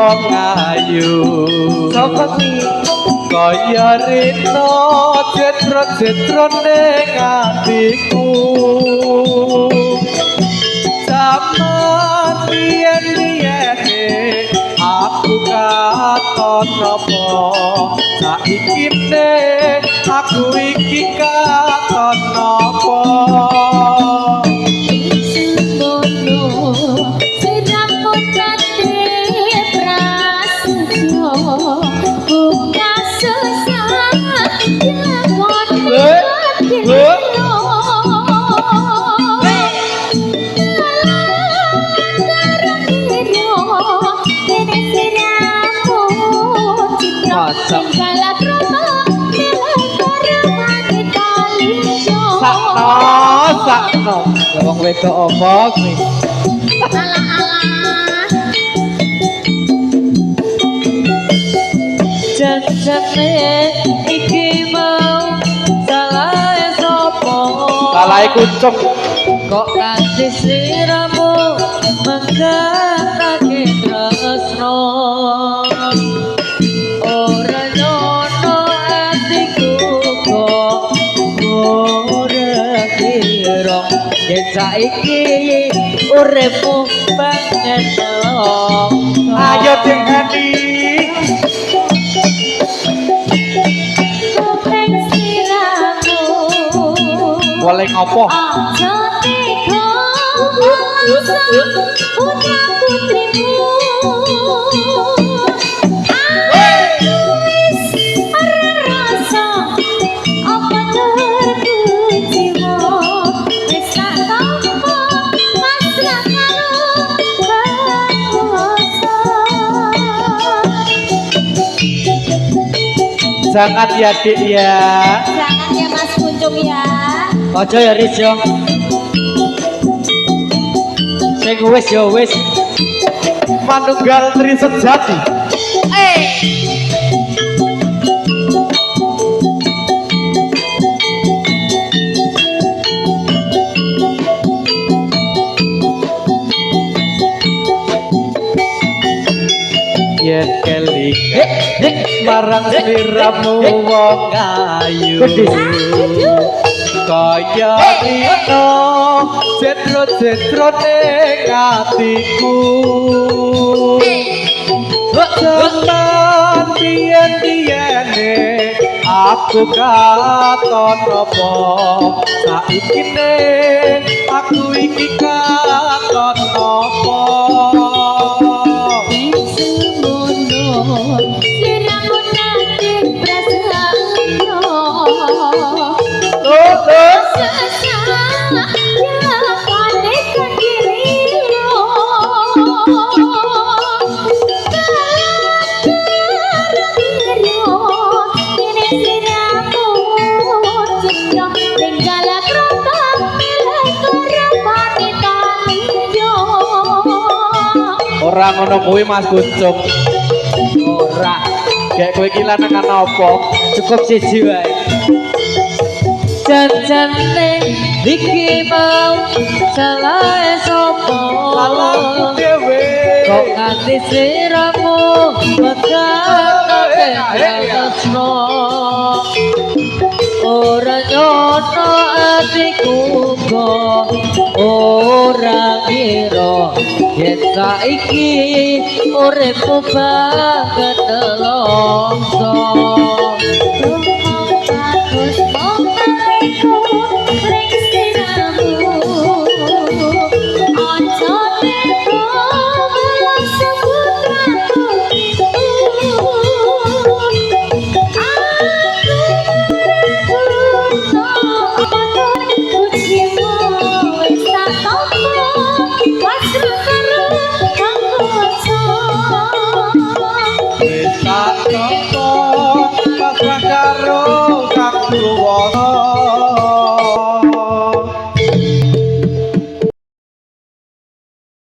wong ayu. Sapa kuwi? Kaya rino cetro-cetro ning atiku. Zaman biyen-biyene aku katon apa, saiki ne aku iki katon apa. Semono sliramu nate prasetyo buka susah dilakoni. Eh, Masa? Sakno, sakno. Ya wong wedok apa kuwi? Alah-alah. Jan-jane iki mau salah sapa? Salahe kucung. Kok nganti sliramu menggatake tresno. Ora nyono atiku kok ora kira yen saiki uripmu banget nelongso. Ayo dengani. Kuping sliramu. Boleh ngopo? Aja tega nelongso putra putrimu. Aku wis ora rasa apa terkuciwa, wis tak tampa pasrah karo penguasa. Jangan ya, Dik ya. Jangan ya, Mas Kuncung ya. Aja ya, Riz yo. Sing wis ya wis. Manunggal tri sejati. Eh. Yen kelingan marang sliramu wong ayu. Kaya rino cetro-cetro ning atiku. Zaman biyen-biyene aku katon apa, saiki ne aku iki katon apa. Semono sliramu nate prasetyo. Sesah dilakoni kediri. Kene sliramu citra tinggal krata milik rapati taliyo. Ora ngono kuwi, Mas Kuncung. Ora. Gek kowe iki lanangan apa? Cukup siji wae. Jan-jane iki mau salah sapa? Salahku dhewe. Kok nganti sliramu megatake tresno. Ora nyono atiku kok ora ngira yen saiki uripmu banget nelongso.